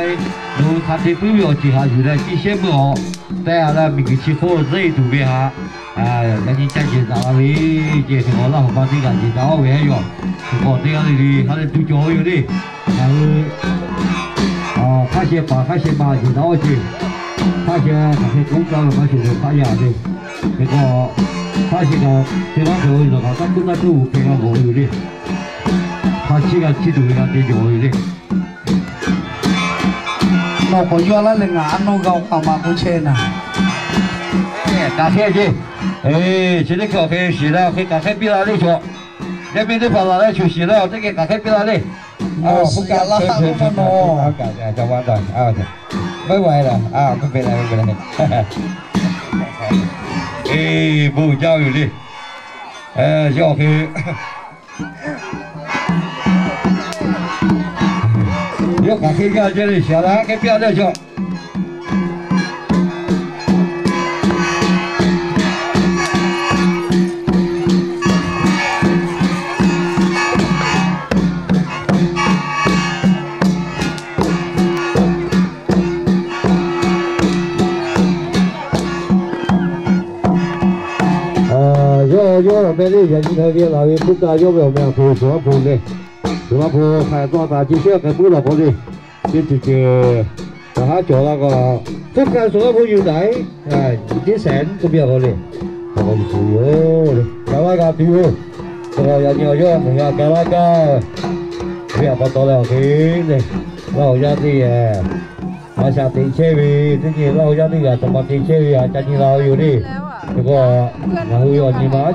Nawˬ hui hk'a te puiˉ ve awˬ ceuˬ haꞈ yuˬ leh chi shehˉ meuˇ awˬ tehˬ a leh miˬguiˬ chi hk'oˆ zeˉ e tuˬ ve haꞈ, yaꞈ nyi ca yehˬ daꞈ la ve, jehˬ hk'e k'awꞈ laˇ hawˬ ma teˇ g'aˇ yehˬ daꞈ oˇ ve haˉ yaw. Hk'e k'awꞈ teˇ g'aˇ le le ha lehˬ tuˬ cawˬ ve yoˬ le. Ngaˬ hui hk'aˇ sheh paˍ hk'aˇ sheh ma yehˬ daꞈ oˇ ce. Hk'aˇ sheh hk'aˬ hk'e k'oˆ kaˇ ve maˇ shuˍ ve hk'aˇ yaˇ le. Hk'e k'o, hk'aˇ sheh kaꞈ te maˇ cawˬ ve yoˬ, kaꞈ taˇ kuˉ taˇ kuˉ uˬ hk'e g'a g'awˬ ve yoˬ le. Hk'a chiˇ g'a chiˇ tuˬ ve g'a te jawˬ ve le. Nawˬ k'awꞈ yaˇ laˇ leh ngaˬ a nawˇ g'a awˬ k'aˍ ma k'oˆ chehˇ naˍ. Kaꞈ hk'e ce. Chi teˇ hkui awˬ hk'e shiˍ leh awˬ hk'e kaꞈ hk'e piˇ la le chaw. Yaˇ miˇ teˇ hpaˍ laˬ leh shuˍ shiˍ leh awˬ teˇ g'aˇ kaꞈ hk'e piˇ la le. Awˬ, kaꞈ hk'e piˇ la le. Maˇ heˆ laˬ, a, maˇ heˆ laˬ. Eˬ, bon jaˇ ve yoˬ le. Yawˇ hk'e, yawˇ kaꞈ hk'e gaˇ jaˇ le, shiˍ la hk'e piˇ a le chaw. Yawˇ yawˇ awˬ meh le, yaꞈ nyi hk'a ve laˬ ve hpuˇ kaˇ yawˇ ve awˬ meh a hpu Suˍ laˇ hpu le. Suˍ laˇ hpu hk'aˬ tawˇ taˍ ce shehˉ k'ai puiˉ laˬ k'o le. Teˇ ceuˬ ceuˬ kaꞈ haˉ cawˬ la k'o, hpuˇ kaˇ Suˍ laˇ hpu yuˬ daꞈ e, jiˇ shehˍ k'oˆ piˇ a k'o le. K'o Yeˍsuˆ yoˬ le, kaꞈ laˇ g'a tuˬ yoˬ. K'o yaꞈ nyi awˬ yawˇ ngaˬ hui a kaꞈ laˇ gaˇ ve a pa taw leh awˬ hk'e le, Laˇ huˍ yaˇ teˇ g'aˇ maˇ shaꞈ te chehˇ ve, teˇ nyi Laˇ huˍ yaˇ teˇ g'aˇ taꞈ maˇ te chehˇ ve, a ca nyi la ve yoˬ le. Hk'e k'o, ngaˬ hui awˬ nyi ma